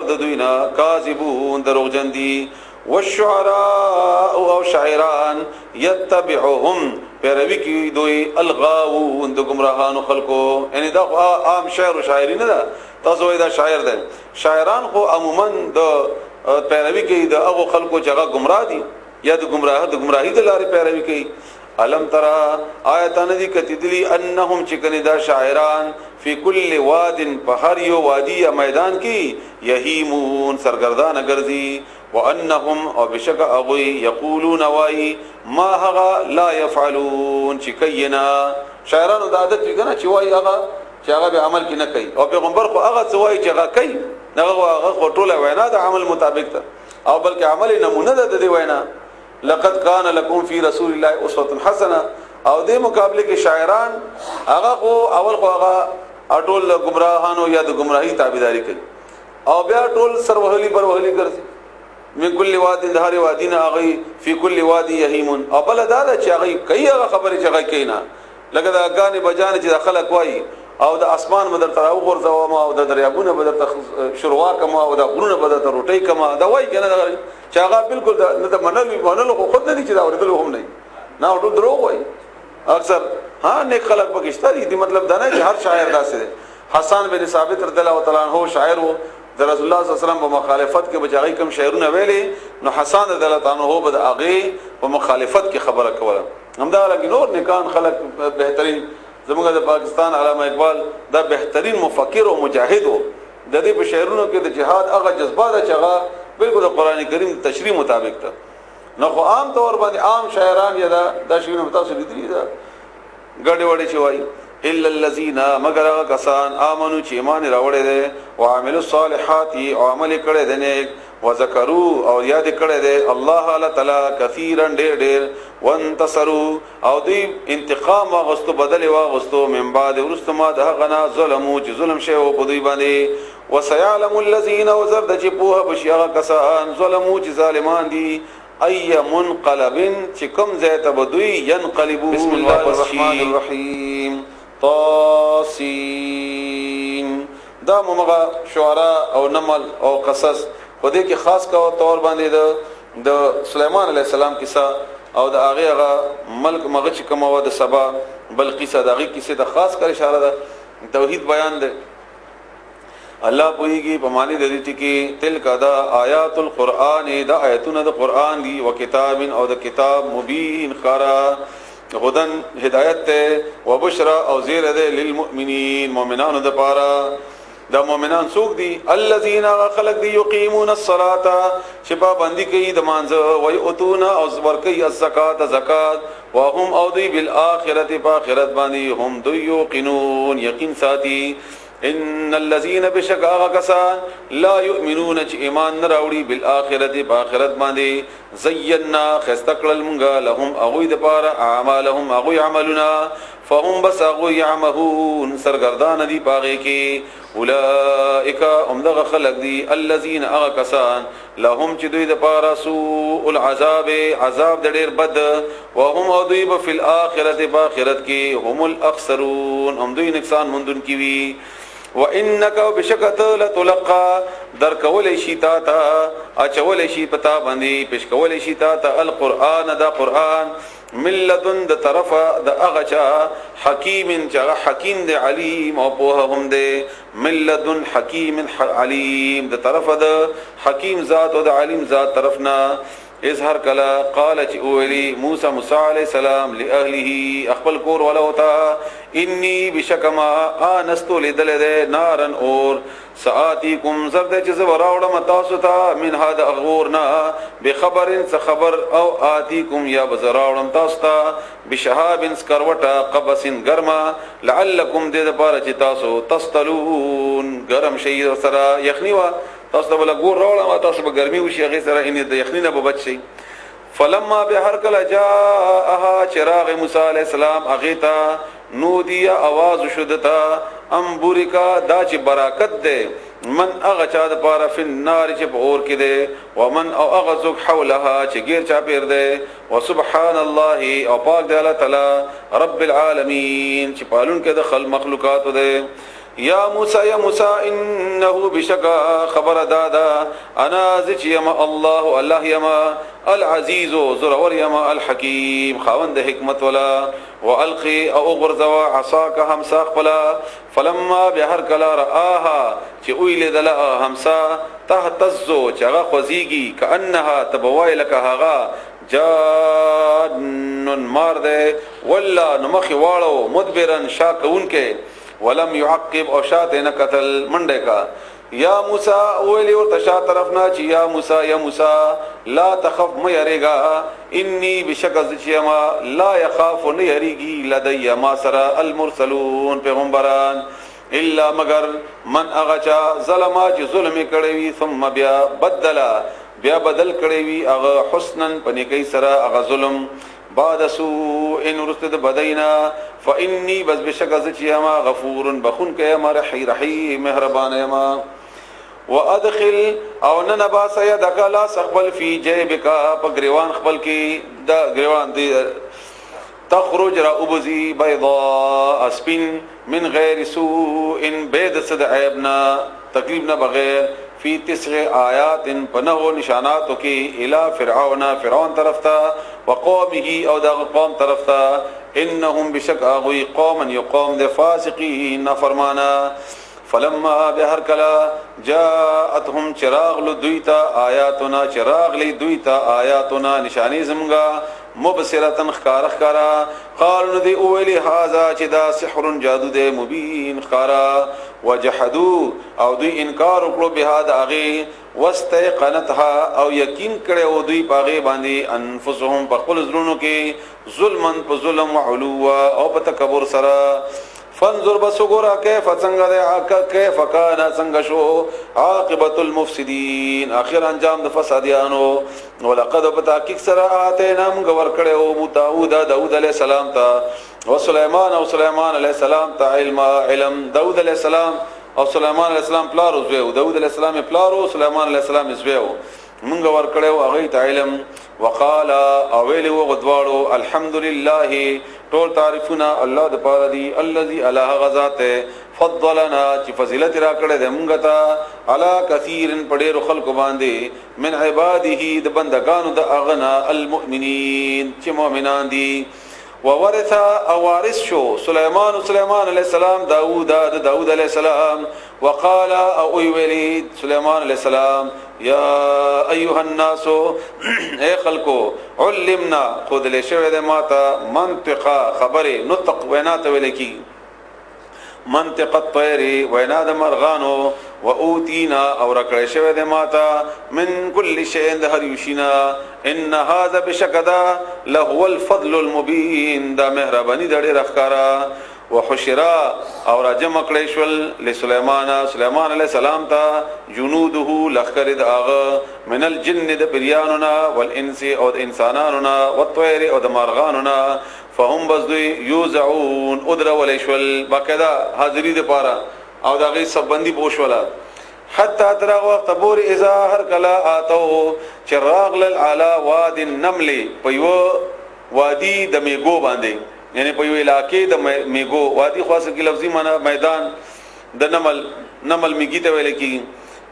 د دوی نه کاذبون دروغجن دي. والشعراء او شاعران يتبعهم پیروي کوي دوی الغاوون د گمراهانو خلکو. یعنی دا عام شاعر او شاعری نه ده، تاسو وایي دا شاعر دی. شاعران خو عموما د پیروي کوي د هغو خلکو چې هغه گمراه دي یا د گمراه د گمراهی د لارې پیروي کوي. الم ترى آیت ندی کتدلی انهم چکنی دا شاعران فی کل واد په هر یو وادي یا میدان کې یهیمون سرګردان ګرځي. وانهم او بشک اغوی یقولون وای ما هغه لا يفعلون چې کینا. شاعرانو د عادت وی کنه چې وای هغه چې هغه به عمل کې نه کوي، او پیغمبر خو هغه څه وای چې هغه کوي، هغه خو ټوله وینا د عمل مطابق ده، او بلکې عمل نمونه ده د دې وینا. لقد کان لکم فی رسول الله اسوه حسنه. او دې مقابله کې شاعران هغه خو اول خو هغه ټول گمراهانو یا د گمراهی تابعداري کوي، او بیا ټول سروهلی پر وهلی ګرځي. من کل وادي د هر وادي نه هغه فی کل وادي یهیمون. او بل دا ده چې هغه کوي هغه خبرې چې هغه کوي نه، لکه دا غانې بجانې چې خلک وایي او د اسمان بدر تر او غورځوم او د دریابونه بدر ته شروا کما او د غرونه بدر ته روټي کما، دا وایي کنه چې هغه بالکل نه د منل خو خود نه دي چې دا اورېدل هم نه نه، ټول دروغ وایي اکثر. ها نیک خلک پکشته دي، دي مطلب دا نه چې هر شاعر داسې دی. حسان بن ثابت رضی الله تعالی عنہ شاعر وو، د رسول الله صلی الله علیه وسلم په مخالفت کې بچاغي کم شاعرونه ویلي، نو حسان رضی الله تعالی عنہ به د هغه په مخالفت کې خبره کوله. همدا لګي نور نیکان خلک بهترین، زموږ د پاکستان علامه اقبال دا بهترین مفکر او مجاهد وو. د دې په شعرونو کې د جهاد هغه جذبه ده چې هغه بالکل د قران کریم تشریح مطابق ده. نو خو عام طور باندې عام شاعران یا دا شیونه تاسو لیدلی دا ګډې وډې چې وایي الا الذين مگر هغه کسان امنو چې ایمان راوړی دي او عملوا الصالحات او عمل کړی دي نیک، وذکروا او یاد کړی دي الله تعالی کثیرا ډیر ډیر، وانتصروا او دوی انتقام واغستو بدل واغستو من بعد ورستما د هغه نه ظلمو چې ظلم شوی او په دوی باندې. وسيعلم الذين وزرد چې په بشي هغه کسان ظلمو چې ظالمان دي ای منقلب چې کوم ځای ته بدوی ينقلبون. بسم الله الرحمن الرحیم. طاسین. دا مغه شعرا او نمل او قصص په دې کې خاص کا طور باندې د سليمان علی السلام کیسه او د هغه هغه ملک مغه چې کومه و د سبا بلقیس د هغه کیسه د خاص کر اشاره ده، توحید بیان ده. الله پوهیږي په معنی د دې ټکی. تلک دا آیات القرآن، دا آیتونه د قرآن دي، او کتاب او د کتاب مبین خارا، هدن هدایت ته، وبشرا او زیر ده للمؤمنین مؤمنانو د پاره. دا مؤمنان څوک دي؟ الذين خلق دي یقیمون الصلاه چې پابندي کوي د مانځه، وی اتون او ور کوي الزکات زکات، وهم او دوی بالآخرت په آخرت باندې هم دوی یقینون یقین ساتي. ان الذين بشک هغه کسان لا يؤمنون چې ایمان نه راوړي بالآخرت په آخرت باندې، زینا خسته کړل مونږه لهم هغوی د پاره اعمالهم هغوی عملونه، فهم بس هغوی يعمهون سرګردان دي پاغه کې. اولئک هم دغه خلق دي الذين هغه کسان لهم چې دوی د پاره سوء العذاب عذاب د ډیر بد، وهم او دوی په فل اخرت په آخرت کې هم الاخسرون هم دوی نقصان مندون کی وي. وانک بشکت لتلقى در کول شي تا تا اچول شي پتا باندې پیش کول شي تا تا القرآن دا قرآن ملتن د طرفه د اغچا حکیم چې هغه حکیم دی علیم او په هم دی. ملتن حکیم علیم د طرفه د حکیم ذات او د علیم ذات طرفنا. اظهر کلا قال چې اولی موسی علی السلام لاهله خپل کور ولا ہوتا انی بشکما انست لدل ده نارن اور ساتیکم زرد چې زه راوړم تاسو ته من هذا اغورنا بخبر څه خبر او آتیکم یا بزراوړم تاسو ته بشهاب سکروټه قبس ګرما لعلکم دې لپاره چې تاسو تستلون ګرم شي سره یخنی وا تاسو ته بل ګور راوړم تاسو به ګرمي وشي هغه سره ان د یخنی نه به بچ شي. فلما به هر کله جاءها چراغ موسی علی السلام اغیتا نودی आवाज شدتا ام بورکا دا چې برکت ده من اغه چا د پاره فن نار چې په اور کې ده، ومن او اغه څوک حولها چې غیر چا پیر ده. وسبحان الله او پاک دی الله تعالی رب العالمین چې پالون کې د خلق مخلوقات ده. یا موسی، یا موسی، انه بشکا خبر دادا، انا زچ یم الله، الله یما، العزیز زرور یما، الحکیم خاوند حکمت ولا. والقی او غرزوا عصاک همسا خپلا. فلما بهر کلا رآها چې ویل دلا همسا، تهتزو چې هغه خوځيږي، کانها تبوای لك هغه جان مار ده، ولا نمخ واړو مدبرن شا کونکه، ولم يعقب او شاته نه قتل منډه کا. یا موسی، ویلی ورته شا طرف نه چې یا موسی، یا موسی، لا تخف مې یریګا، انی بشک ما لا يخاف نه یریږي، لدی ما سره، المرسلون پیغمبران، الا مگر من اغچا ظلما چې ظلم کړی وي، ثم بیا بدلا بیا بدل کړی وي هغه حسنن پنیکي سره هغه ظلم، بعد سوء ان ورست بدینا، فانی بس بشک از چې ما غفور بخون کې ما، رحیم رحیم مهربان ما. وادخل او نن باس یدک لا سخبل، فی جیبک په گریوان خپل کې، د گریوان دی، تخرج را ابزی، بيضاء اسپن، من غیر سوء بيد صد عیبنا تکلیف نه بغیر، فی تسع آیات پنه نشاناتو کې، الی فرعون فرعون طرف ته، وقومه او دغه قوم طرف ته، انهم بشک اغوی قوما یقوم د فاسقین فرمانا. فلما بهر کلا جاءتهم چراغ لدویتا آیاتنا، چراغ لی دویتا آیاتنا نشانی زمغا، مبصرتن خکار خکارا، قالوا ندی اولی هذا چې دا سحر جادو دی، مبین خکارا. وجحدو او دوی انکار وکړو به دا هغه، واستيقنتها او یقین کړي او دوی پاغه باندې، انفسهم په خپل زړونو کې، ظلمن په ظلم، وعلوا او په تکبر سره. فانظر بس ګورا، کیف څنګه ده، کیف کان څنګه شو، عاقبت المفسدين اخر انجام د فسادیانو. ولقد بتحقیق سره اتینا موږ ورکړې او داوود، داوود علی السلام ته، او سليمان او سليمان علی السلام ته علم علم. داوود علی السلام او سليمان علی السلام پلار او زوی، داوود علی السلام پلار او سليمان علی السلام زوی، مونږ ورکړو هغه ته علم. وقال او ویل وغدواړو، الحمدلله ټول تعریفونه الله د پاره دی، الذي الله غزاد فضلنا چې فضیلت را کړې ده مونږ ته، علا کثیر پډېرو خلق باندې، من عباده د بندگانو د اغنا، المؤمنین چې مؤمنان دي. وورث او وارث شو سليمان، سليمان عليه السلام، داوود د داوود عليه السلام. وقال او ویلی سليمان عليه السلام، یا ایها الناس اے خلکو، علمنا خود له شوه د ماته منطقه خبره، نطق وینا ته ویل کی، منطق الطير وینا د مرغانو، و اوتینا او رکړې شوه د ماته، من کل شیء د هر یشینا، ان هذا بشکدا له الفضل المبین دا مهرباني د ډېر ښکارا. وحشرا او راجم کړي شول لسليمان، سليمان عليه السلام ته، جنوده لخر د اغه، من الجن د بریانو نا، والانس او د انسانانو نا، والطير او د مارغانو نا. فهم بس دوی یوزعون ادر ولې شول باقاعده حاضری د پاره او دغه سبندي بوشولا، حتی تر وخت پورې، اذا هر کلا اتو چراغ لعلى واد النمل په یو وادي د میګو باندې، یعنی په یو علاقې د میګو وادي، خاصه کې لفظي معنی میدان د نمل، نمل میګی ته ویل کی.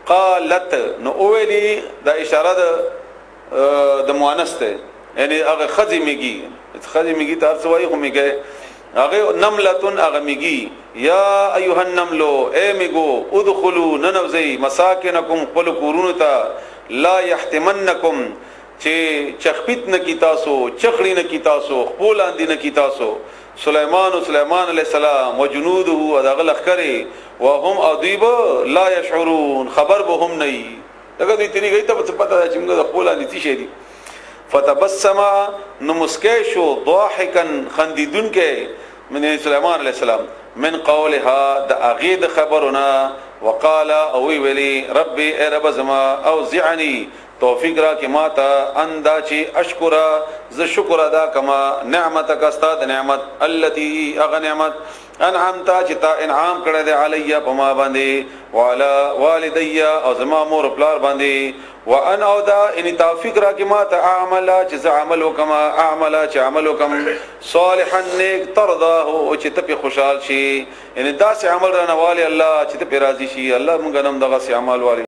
قالت نو اولی دا اشاره د د مؤنث ته، یعنی هغه خزی میګي، خزی میګي تر څه وایي خو میګي هغه، نملتون هغه میګي، یا ایها النملو اے میګو، ادخلوا ننوزی، مساکنکم خپل کورونو ته، لا يحتمنکم چې چخپیت نه کی تاسو، چخړی نه کی تاسو، خپل اندی نه کی تاسو، سليمان، سليمان عليه السلام، وجنوده او دغه لخرې، وهم ادیب لا يشعرون خبر به هم نه. دغه دې تیری گئی ته پته ده چې موږ د خپل اندی څه شي دي. فتبسم نو مسکی شو، ضاحکا خندیدون کې، من سليمان عليه السلام، من قولها د اغه د خبرونه، وقال او ویلی، ربي ای رب زما، اوزعني توفیق را کې ما ته، اندا چې اشکر ز شکر ادا کما، نعمتک استاد نعمت، التي اغه نعمت، انعمت چې تا انعام کړی دی علی په ما باندې، وعلى والدي او زما مور پلار باندې، وان او دا ان توفیق را کې ما ته اعمل چې زه عمل وکم، اعمل چې عمل وکم، صالحا نیک، ترضاه او چې ته په خوشحال شي. ان دا سه عمل را نواله الله چې ته په راضي شي. الله موږ نن دغه سه عمل والي.